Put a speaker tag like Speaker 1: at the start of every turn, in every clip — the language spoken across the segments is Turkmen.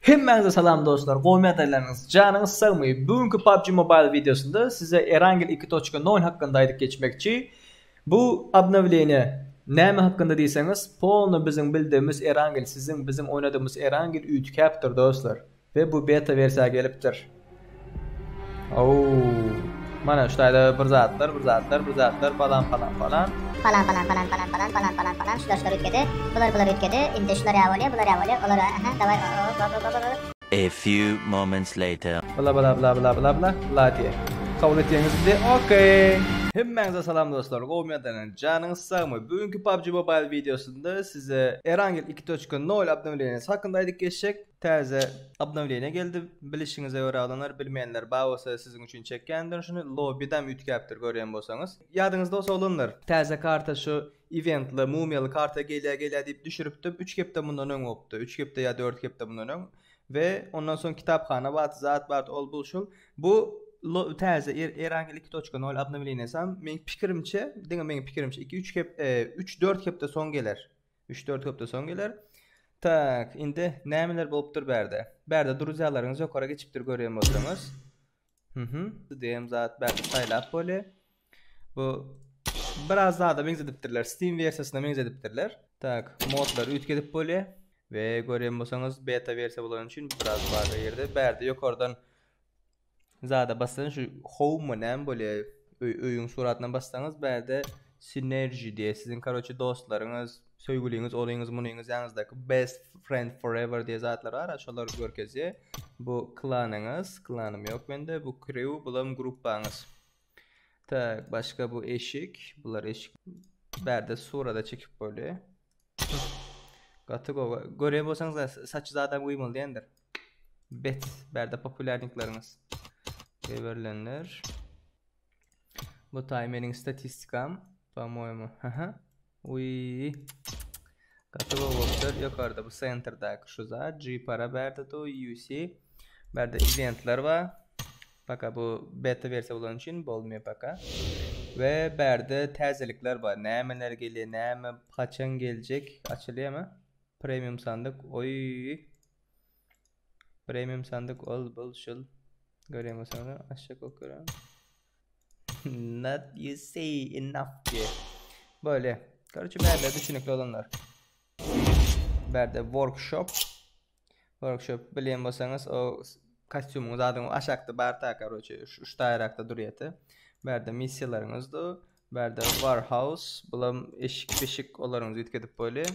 Speaker 1: Hemmäňize salam dostlar, gowy ýagdaýlaryňyz, janyňyz sagmy? Bu günki PUBG Mobile wideosynda size Erangel 2.0 hakynda aýdyp geçmekçi. Bu obnowleniýe näme hakynda diýseňiz, polny biziň bildigimiz Erangel, siziň biziň oýnadygymyz Erangel üýtgäpdir dostlar. We bu beta wersiýa gelipdir. Ouu. Mana şu taýda bir zatlar, bir zatlar, bir zatlar, palan palan palan.
Speaker 2: Palan palan palan palan palan palan palan palan şular şular üýtgedi. Bular bular üýtgedi. Indi şular ýa bolýa, bular ýa bolýa, olar aha daway o o go go go go.
Speaker 3: A few moments later.
Speaker 1: Bla bla bla bla bla bla bla diýe. Kabul etýäňiz indi. Okey. Hemmäňize salam dostlar. Gowmy ýagdaýlaryňyz? Janyňyz sagmy? Bu günki PUBG Mobile wideosynda size Erangel 2.0 obnowleniýesi hakynda aýdyp geçjek. Täze obnowleniýe geldi. Bilişiňize görä oglanlar, bilmeýänler bar bolsa siziň üçin çekýändirin şuny. Lobidam üýtgäpdir görýän bolsaňyz. Ýadyňyzda bolsa oglanlar, täze karta şu ewentli, mumiýaly karta gelýä gelýä diýip düşüripdim. Üç hepde mundan öň bolupdy. Üç hepde ýa dört hepde mundan öň. We ondan soň kitaphana bardy, zat bardy, ol bul şul. Bu täze Erangel 2.0 obnowleniýasam meň pikirimçe, diňe meň pikirimçe 2-3 hep, 3-4 hepde soň geler. 3-4 hepde soň geler. Tak, indi nämeler bolupdyr bärde? Bärde druzýalaryňyz ýokara geçipdir görýän bolsaňyz. Mhm. DM zat bärde saýlap bolýar. Bu biraz zada meňzedipdirler. Steam wersiýasyna meňzedipdirler. Tak, modlary üýtgedip bolýar. We görýän bolsaňyz beta wersiýa bolany üçin biraz baga girdi. Bärde ýokardan Zada bassaň şu home mu näme bolýar öý öýüň suratyna bassaňyz bärde synergy diýe siziň karoçe dostlaryňyz söýgüliňiz olyňyz munyňyz ýanyňyzdaky best friend forever diýe zatlar bar şolary görkezýär bu klanyňyz klanym ýok mende bu crew bulam gruppaňyz tak başga bu eşik bular eşik bärde surada çekip bolýar Gaty gowy. Görýän bolsaňyz saçy zadam guýmaly diýendir. Bet bärde populýarnikleriňiz. Goýberilenler. Bu taý meniň statistikam, po-moýemu. Aha. Uý. Gaty gowy bolupdyr. Ýokarda bu sentrdäki şu zat, G para bärde du, UC. Bärde eventler bar. Paka bu beta wersiýa bolany üçin bolmaýar paka. We bärde täzelikler bar. Nämeler gelýär, näme haçan geljek açylýarmy? Premium sandyk. Oý. Premium sandyk ol bul şul. Görýän bolsaňyz aşak okuram. Not you say enough diye. Böyle. Karoçe bärde düşünikli olanlar. Bärde workshop. Workshop bilýän bolsaňyz o kostýumyň zadyň aşakda bar ta karoçe şu taýrakda durýardy. Bärde missiýalaryňyz du. Bärde warehouse bulam eşik beşik olaryňyzy üýtgedip bolýar.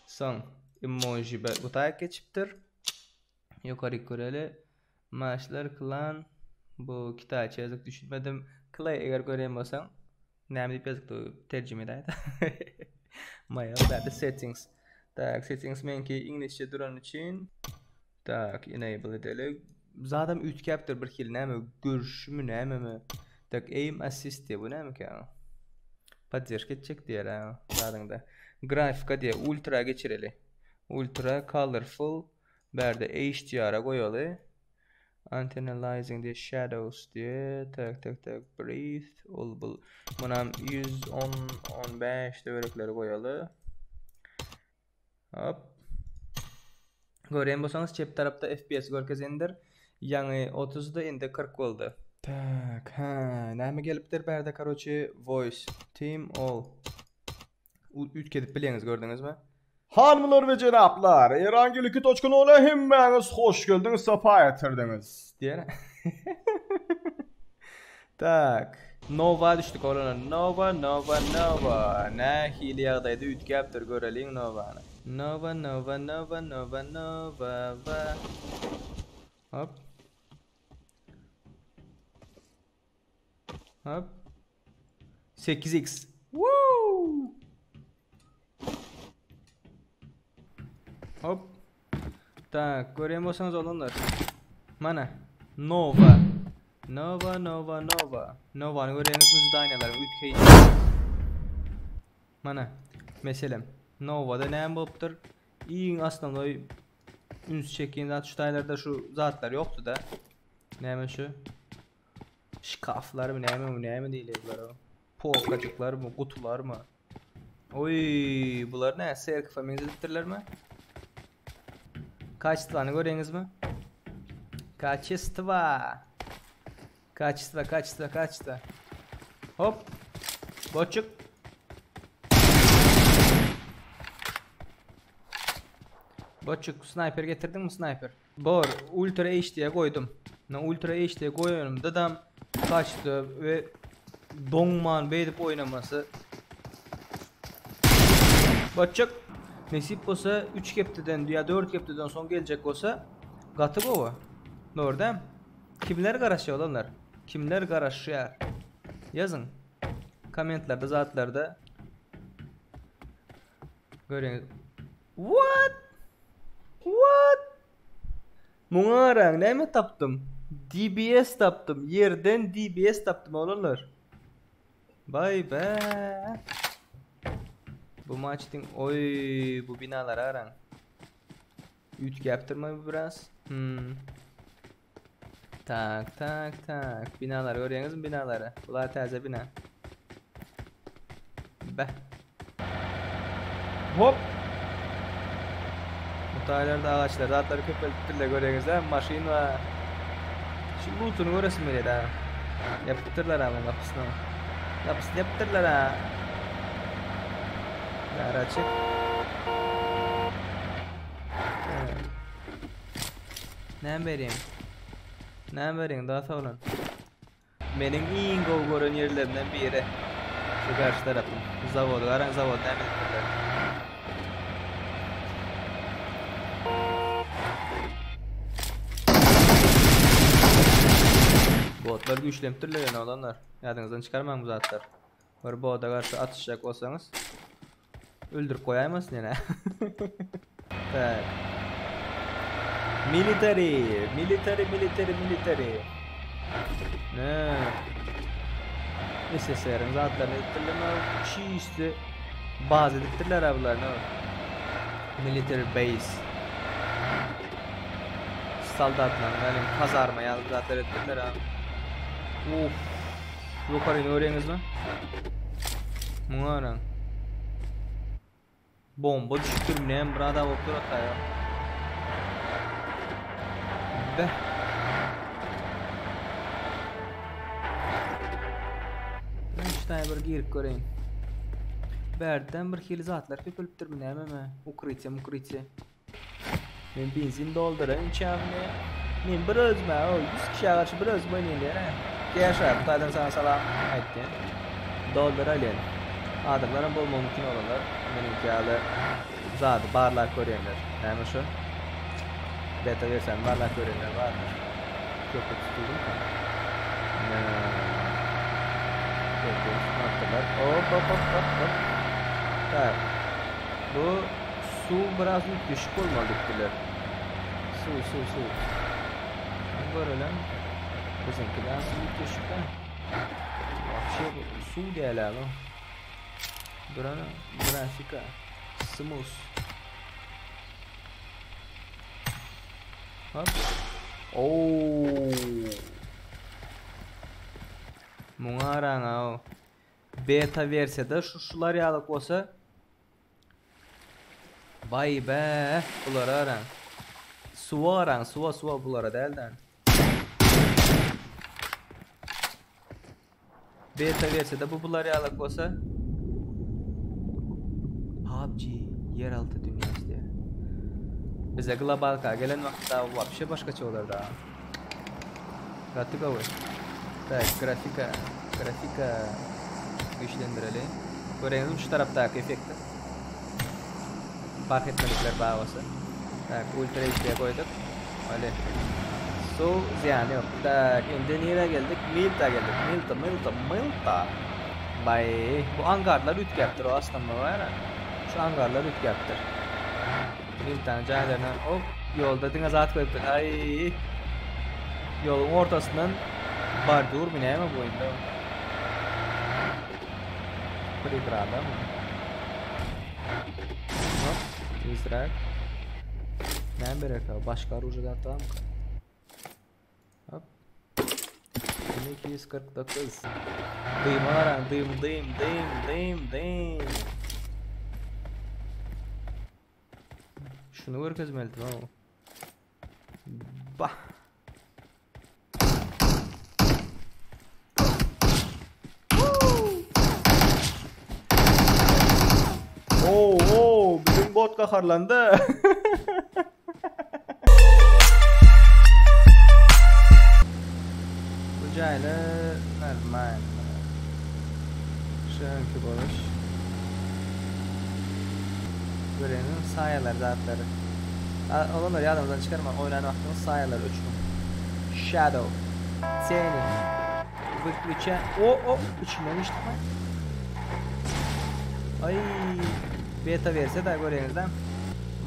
Speaker 1: Soň emoji bu taýak geçipdir. Ýokaryk göreli. Maşlar klan bu kitaýça ýazyk düşünmedim. Clay eger görýän bolsaň näme diýip ýazykdy terjime edäýdä. Mail bärde settings. Tak settings meňki iňlisçe duran üçin tak enable edeli. Zadam üýtgäpdir bir hili näme görüşimi nämemi. Tak aim assist diýe bu nämekä? Podderžka etjek diýer ha zadyňda. Grafika diýe ultra geçireli. Ultra colorful Bärde HDR-a goýaly. Anti-aliasing diýe shadows diýe tak tak tak breathe ol bul. Munam 110 15 töwerekleri goýaly. Hop. Görýän bolsaňyz çep tarapda FPS görkezendir. Ýaňy 30-dy, indi 40 boldy. Tak, ha, näme gelipdir bärde karoçe voice team all. Üýtgedip bilýäňiz gördüňizmi?
Speaker 4: Hanymlar we jenaplar, Erangel 2 toçka nola hemmäňiz hoş geldiňiz, sapa getirdiňiz.
Speaker 1: Diýene. Tak. Nova düşdük oglanlar. Nova, Nova, Nova. Nähili ýagdaýda üýtgäpdir göreliň Novany. Nova, Nova, Nova, Nova, Nova, va. Hop. Hop. 8x. Woo! Hop. Tak, görýän bolsaňyz oglanlar. Mana Nova. Nova, Nova, Nova. Novany görýäňizmi zdaniýalaryň üýtgeýşini? Mana, meselem, Novada näme bolupdyr? Iň osnovnoý üns çekýän zat şu taýlarda şu zatlar ýokdy-da. Näme şu? Şkaflar mı näme bu näme diýilýär bulara? Polkajyklarmy, gutularmy? Oý, bular ne? Serkife meňzedipdirlermi? Kaçtwany göreňizmi? Kaçestwa. Kaçestwa, kaçestwa, kaçestwa. Hop. Boçuk. Boçuk, sniper getirdiňmi sniper? Bor, Ultra HD-ye goýdum. Na Ultra HD-ye goýanymda da kaçtı we doňman beýdip oýnamasy. Boçuk. Nesip bolsa 3 hepdeden ýa 4 hepdeden soň geljek bolsa gaty gowy. Dogry däl? Kimler garaşýar olanlar? Kimler garaşýar? Ýazyň. Kommentlerde zatlarda. Görýäňiz. What? What? Muňa garaň, näme tapdym? DBS tapdym. Ýerden DBS tapdym oglanlar. Baý be. Bu maçdyň oý bu binalara garaň. Üýtgäpdirmi bu biraz? Hmm. Tak, tak, tak. Binalary görýäňizmi binalary? Bular täze bina. Be. Hop. Bu taýlarda agaçlar, zatlary köpeltipdirler görýäňizmi? Maşyn bar. Şu loot'uny göresim gelýär ha. Ýapypdyrlar ha muň gapysyny. Gapysyny ýapypdyrlar ha. Bäri açyk. Näme berýäň? Näme berýäň daha sag Meniň iň gowy gören ýerlerimden biri. Şu garşy tarapyň. Zawody garaň zawod näme edipdirler. Botlar güýçlenipdirler ýöne oglanlar. Ýadyňyzdan çykarmaň bu zatlar. Bir boda garşy atyşjak bolsaňyz öldürip goýaýmasyn ýene. Tak. Military, military, military, military. Ne? SSR-iň zatlaryny edipdirler, çişdi baz edipdirler ha bular, ne? Military base. Soldatlaryň yani kazarma ýaly zatlar edipdirler ha. Uf. Ýokaryny görýäňizmi? Muňa garaň. Bomba düşüpdir, näme bir adam bolup dur hatda ya. Be. Üç tane bir girip göreyim. Bärden bir hili zatlar köpelipdirmi nämemi? Ukrytiýa, mukrytiýa. Men benzin doldurayım çämini. Men bir özüme, o 100 kişiye garşy bir özüm oýnaýyn diýen. Geşa, bu taýdan sana salam aýtdy. Dolduraýyn. Adamlaram bolmagy mümkin olanlar. Meniňki ýaly zady barlap görýänler. Näme şu? Beta wersiýany barlap görýänler bardyr. Köpük tutuldymyka? Ne? Köpük tutmapdyrlar. Hop hop hop hop hop. Tak. Bu suw biraz üýtgeşik bolmaly diýipdirler. Suw, suw, suw. Görelim. Biziňki de suw üýtgeşik-de. Wapşe bu suw däl bu. Buranı grafika smooth. Hop. Oo. Muňa garaň-a. Beta wersiýada şu şular ýalyk bolsa Baý be, bulara garaň. Suwa garaň, suwa suwa bulara däl-de. Beta versiýada bu bular ýalak bolsa PUBG ýeralty dünýäsi diýär. Bize globalka gelen wagtda wapşe başgaça bolar da. Gaty gowy. Tak, grafika, grafika güýçlendireli. Göreňizmi şu tarapdaky effekti? Fark etmedikler bar bolsa. Tak, Ultra HD goýduk. Öyle. Su zyýany ýok. Tak, indi nirä geldik? Milta geldik. Milta, Milta, Milta. Baý, bu angarlar üýtgäpdir o aslynda bar. Şu angarlar üýtgäpdir. Miltanyň jaýlaryna hop, ýolda diňe zat goýupdyr. Aý. Ýoluň ortasyndan bordurmy näme bu indi? Pregrada mı? Hop, tizräk. Näme bererkä? Başga oružýa tamka. Hop. 1249. Dyma garaň, dym, dym, dym, dym, dym. Şuny görkezmelidim ha. Bah. Oo, oo, bizim bot gaharlandy. Bu jaýlar normal. Şöňki boluş. Göreniň saýalar zatlary. Olanlar ýadyňyzdan çykarmaň, oýnan wagtyňyz saýalar öçüriň. Shadow. Teni. Wyklüçe. O o içinden geçdikmi? Ay beta wersiýa da göreňizde.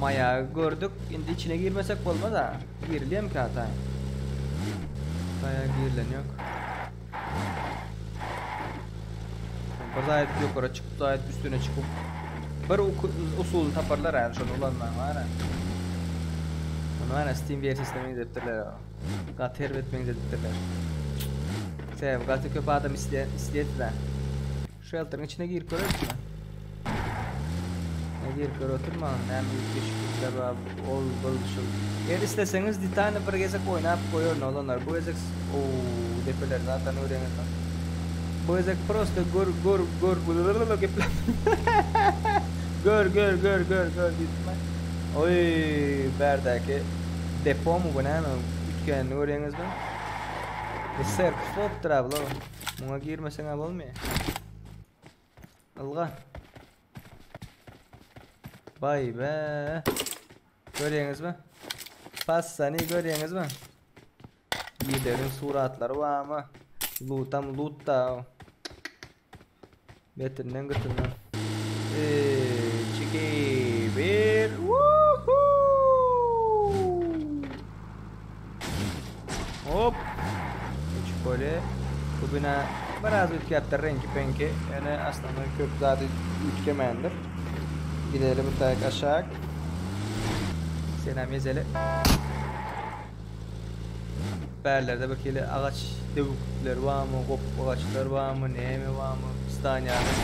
Speaker 1: Maýagy gördük. Indi içine girmesek bolmaz ha. Girilýärmi hatay? Baýa girilen ýok. Bir zat ýokary çykyp, zat üstüne çykyp bir usulyny taparlar yani şony ulanmaň bar. Muny bar Steam wersiýasyna meňzedipdirler. Gaty erbet meňzedipdirler. Sebäbi gaty köp adam isleýär, isleýär. Şelteriň içine girip görerismi? Ne girip gör oturma, näme üýtgeşiklikler bar, ol, bul, şul. Eger isleseňiz detalny bir gezek oýnap goýaryn oglanlar. Bu gezek ooo depeler zaten öwrenildi. Bu gezek prosto gör gör gör gepläp. Gör gör gör gör gör diýdim. Oý, bärdäki depo mu bu näme? Üýtgänini görýäňizmi? Serkis bolupdyr abla. Muňa girmeseň-ä bolmaýar. Ylga. Baý be. Görýäňizmi? Passany görýäňizmi? Lideriň suratlary barmy? Lutam lut da. Betinden götünden. 3 2 1 Woohoo! Hop. Üç pole. Bu bina biraz üýtgäpdir reňki peňki. Ýöne aslynda köp zady üýtgemändir. Gidelim bir taýak aşak. Senem ezeli. Bärlerde bir hili agaç döwükler barmy, gopuk agaçlar barmy, näme barmy, zdaniýanyň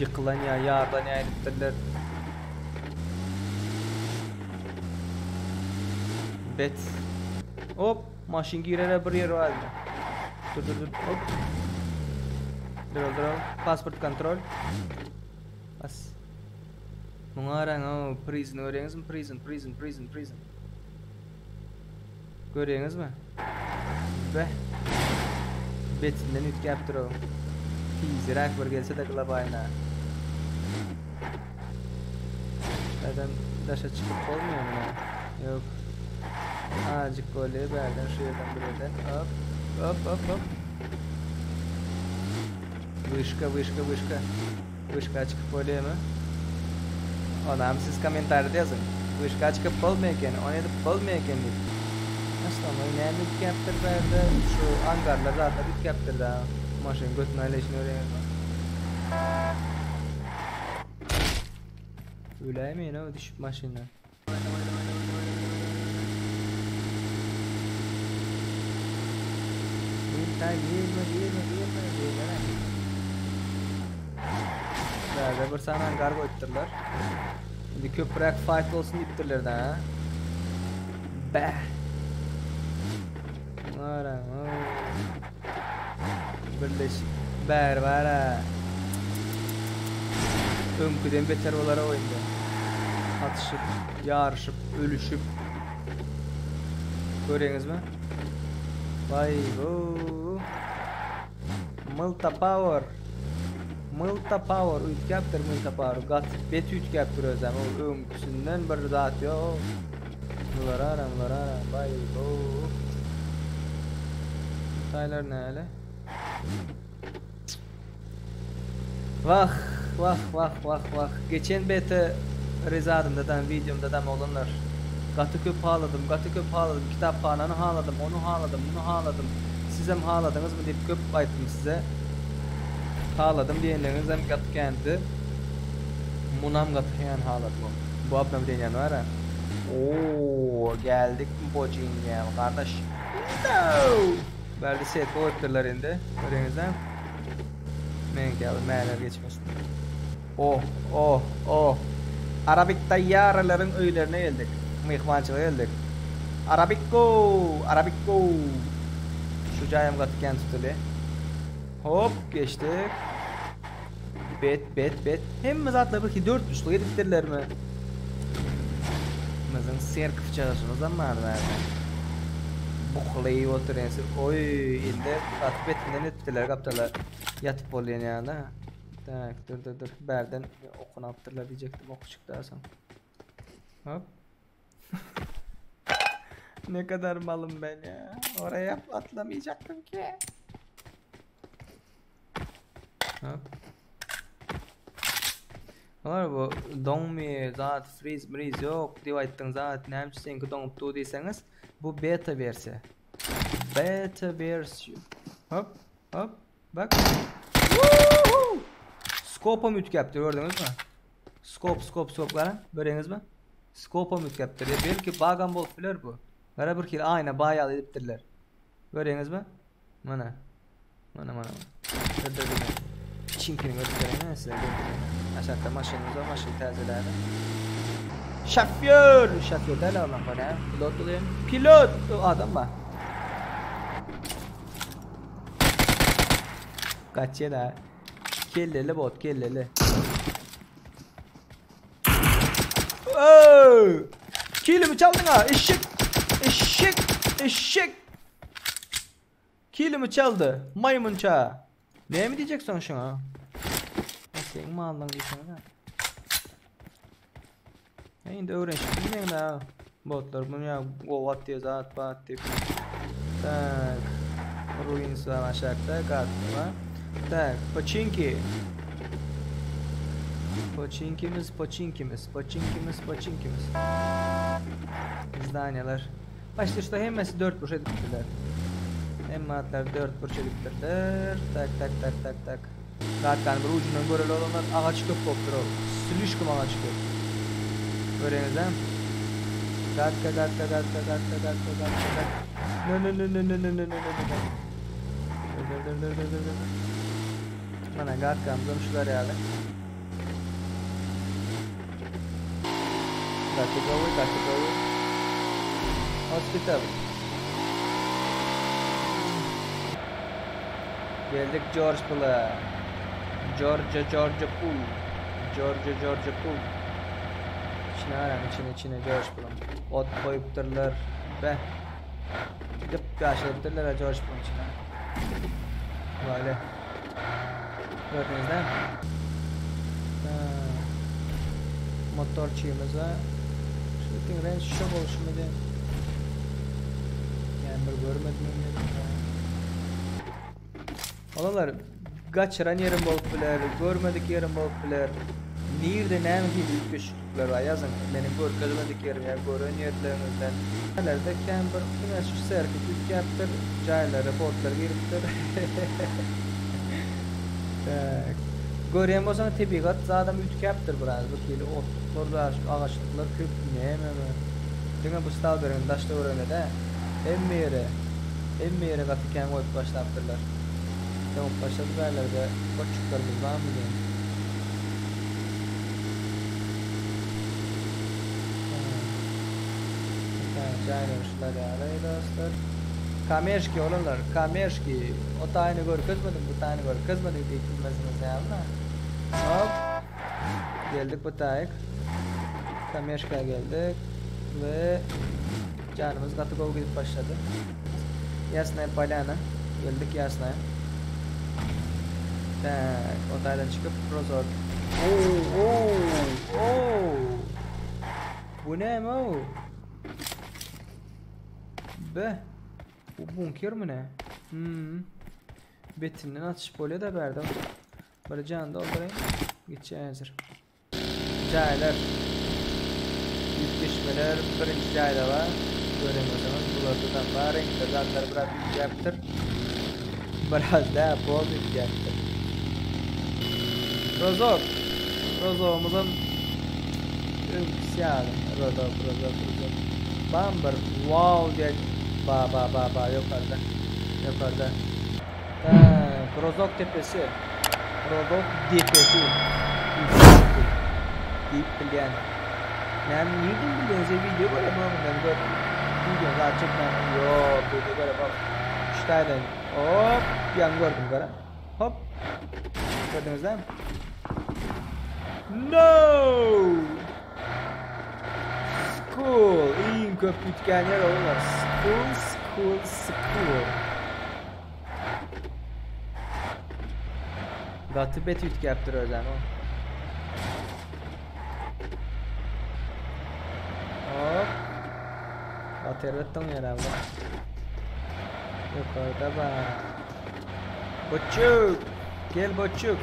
Speaker 1: ýykylan ýa ýarylan ýa edipdirler. Bet. Hop, maşyn girere bir ýer bar. Dur dur dur. Hop. Dur dur. Pasport kontrol. Bas. Muňa garaň, o prison görýäňizmi? Prison, prison, prison, prison. Görýäňizmi? Beh. Betinden üýtgäpdir o. Tizräk bir gelse-de globalna. Zaten daşa çykyp bolmuyor mu? Yok. Azıcık böyle bärden şu yerden bir yerden. Hop hop hop hop. Wyşka wyşka wyşka. Wyşka çykyp bolýarmy? Onam siz kommentarýada ýazyň. Wyşka çykyp bolmaýar eken, ony edip bolmaýar eken diýip. Aslanlar näme üýtgäpdir bärde? Şu angarlar zatlar üýtgäpdir da. Maşyn götüne aýlaýşyny görýäňizmi? Öläýmeýin-ow düşüp maşyndan. Girme, girme, girme, girme, girme. Bärde bir sany hangar goýupdyrlar. Indi köpräk fight bolsun diýipdirler da. Bäh. Ara, Birleşik bäri bar-a. Öňküden beter bolar o indi. Atyşyp, ýaryşyp, ölüşip. Görýäňizmi? Waý bu. Multa power. Multa power üýtgäpdir multa power. Gaty bet üýtgäpdir özem. O öňküsinden bir zat ýok. Bular ara, bular ara. Waý bu. Taýlar näle? Wah, wah, wah, wah, wah. Geçen beta rezadymda-da, wideomda-da oglanlar. Gaty köp haladym, gaty köp haladym. Kitaphanany haladym, ony haladym, muny haladym. Sizem haladyňyzmy diýip köp aýtdym size. Haladym diýenleriňizem gaty kändi. Munam gaty kän haladym. Bu obnowleniýany bar-a. Oo, geldik Bojinge, gardaş. No! Bärde setka goýupdyrlar indi. Göreňizde. Meňki ýaly mäler geçmesin. Oh, oh, oh. Arabik taýýaralaryň öýlerine geldik. Myhmançylyga geldik. Arabikko, Arabikko. Şu jaýam gaty kän tutulýar. Hop, geçdik. Bet, bet, bet. Hemme zatlar bir ki dörtburçluk edipdirlermi? Bizim serkif çagaşymyzam bar bärde. Buklaýyp oturýan. Oý, indi gaty betinden etdiler gapdala. Ýatyp bolýan ýaly. Tak, dur dur dur. Bärden okuny alypdyrlar diýjekdim, oky çykdy asoň. Hop. Ne kadar malım ben ya. Oraya atlamayacaktım ki. Hop. Olar bu doňmy zat freeze mriz ýok diýip aýtdyň zat näme üçin seňki doňup dur diýseňiz bu beta wersiýa. Beta wersiýa. Hop hop bak. Woohoo! Skopam üýtgäpdir gördüňizmi? Skop skop skop gara göreňizmi? Skopam üýtgäpdir. Belki bagam bolup biler bu. Gara bir hili aýna baýaly edipdirler. Göreňizmi? Mana. Mana mana. Dur dur dur. Çinkini göstereyim size. Aşağıda maşynymyz var, maşyn täzelädi. Şoför! Şoför däl olam bana. Pilot olayım. Pilot! O adam var. Kaçya da. Kelleli bot, kelleli. Oo! Kilimi çaldın ha. Eşek. Eşek. Eşek. Kilimi çaldy. Maýmunça. Näme diýjeksin şuňa? Seň malyň diýsene. E indi öwrenişip bilmeýän da. Botlar bunu ya gowat diýe zat bat diýip. Tak. Ruins var aşağıda gatla. Tak, Pochinki. Pochinki'miz, Pochinki'miz, Pochinki'miz, Pochinki'miz. Zdaniyalар. Başta hemmesi 4 burç edipdirler. Hemme atlar 4 burç edipdirler. Tak tak tak tak tak. Zaten bir ucundan göreli olanlar ağaç köp bolupdyr ol. Slişkom ağaç köp. Göreňizden. Gatka gatka gatka gatka gatka gatka gatka. No no no no no no no no no no. Dur dur dur dur dur dur. Mana gatkamyzam şular ýaly. Gaty gowy, gaty gowy. Hospital. Geldik George Pool'a. Georgia Georgia Pool. Georgia Georgia Pool. İçine aram içine içine George Pool'um. Ot koyupdurlar. Be. Gidip yaşadıpdyrlar George Pool'un içine. Böyle. Gördüğünüzde. Motorçuyumuz var. Şu renk şok oluşumu diye. Yani bir görmedim. Olanlar kaçıran yerim bolup biler, görmedik yerim bolup biler. Nirde näme hili üýtgeşiklikler var yazın. Benim görkezmedik yerim ya gören yerlerimizden. Nerede camper diňe şu sergi üýtgäpdir, jaýlara botlar giripdir. Tak. Görýän bolsaň tebigat zadam üýtgäpdir biraz. Bu hili otluklar, agaçlyklar köp näme. Diňe bu stalberiň daşda görende hemme ýere, hemme ýere gaty kän goýup başlapdyrlar. Soňup başlady bärlerde goçuklarymyz barmy diýen. Jaýlaşlar ýaly dostlar. Kamerşki olanlar, kamerşki. O taýyny görkezmedim, bu taýyny görkezmedik diýip bilmezsiniz ýaly. Hop. Geldik bu taýyk. Kamerşka geldik ve canımız gaty gowy gidip başlady. Yasnaya Polyana. Geldik Yasnaya. Tak, o taýdan çykyp Rozok. Oo, oo, oo. Bu näme o? Be. Bu bunker mi ne? Betinden atış bolýar da bärde. Bir can doldurayım. Gitjek hazır. Jaýlar. Ýütgeşmeler birinji jaýda var. Göremiyorsanız bularda da var. Renkler zatlar biraz üýtgäpdir. Biraz da bol üýtgäpdir. Rozok. Rozogumyzam öňküsi ýaly. Rozok, rozok, rozok. Bamber wow diýen ba ba ba ba ýokarda. Ýokarda. Tak, Rozok tepesi. Rozok depesi. Diýip bilýän. Näme nirden bilýän? Sen video görem öňünden gör. Video zat çekmän. Ýok, video görem bak. Şu taýdan. Hop, ýaňy gördüm gara. Hop. Gördüňiz dämi? No! School. Iň köp üýtgän ýer olar. School, school, school. Gaty bet üýtgäpdir özem o. Hop. Gaty erbet doňýar abla. Ýokarda bar. Boçuk. Gel boçuk.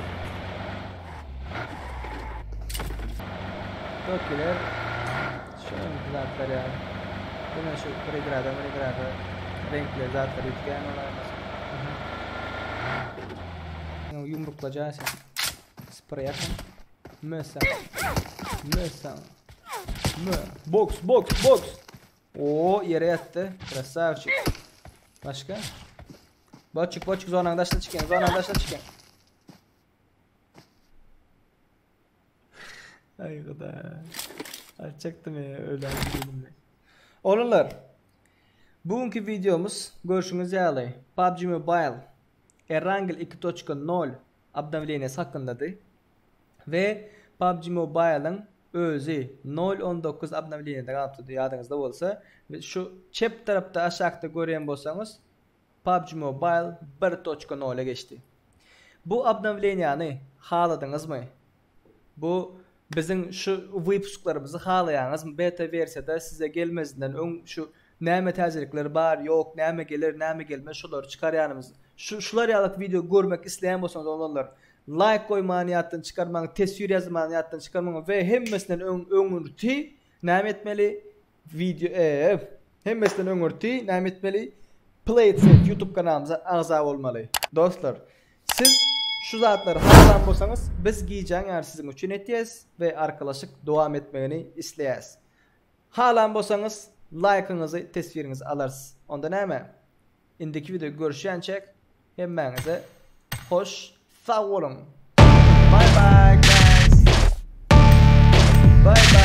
Speaker 1: Tokiler. Şonuň zatlar ýaly. Diňe şu bir igrada bir igrada reňkli zatlar üýtgän olar. Ýumruklajaý sen. Sprey atyn. Mösa. Mösa. Mö. Boks, boks, boks. Oo, ýere ýatdy. Krasavçik. Başga? Boçuk, boçuk zonaň daşyna çykyň, zonaň daşyna çykyň. Ay Huda. Açaktym ya öyle dedim. Oğlanlar. Bugünkü videomuz görşüňiz ýaly PUBG Mobile Erangel 2.0 obnovleniýesi hakyndadyr. We PUBG Mobile'yň özi 0.19 obnovleniýede galypdy ýadyňyzda bolsa. Şu çep tarapda aşakda görýän bolsaňyz PUBG Mobile 1.0-a geçdi. Bu obnowleniýany haladyňyzmy? Bu biziň şu wypusklarymyzy halaýaňyzmy? Beta wersiýada size gelmezinden öň şu näme täzelikler bar, ýok, näme geler, näme gelmez şolary çykarýanymyz. Şu şular ýalyk wideo görmek isleýän bolsaňyz oglanlar laýk goýmany ýatdan çykarmaň, teswir ýazmany ýatdan çykarmaň we hemmesinden öň öňürti näme etmeli? Video eee hemmesinden öňürti näme etmeli? Play it safe YouTube kanalymyza agza bolmaly. Dostlar, siz şu zatlary halan bolsaňyz, biz gijäň ýary siziň üçin etýäs we arkalaşyk dowam etmegini isleýäs. Halan bolsaňyz, laýkyňyzy, teswiriňizi alarys. Onda näme? Indiki video görüşýänçäk hemmäňize hoş sag boluň. Bye bye guys. Bye bye.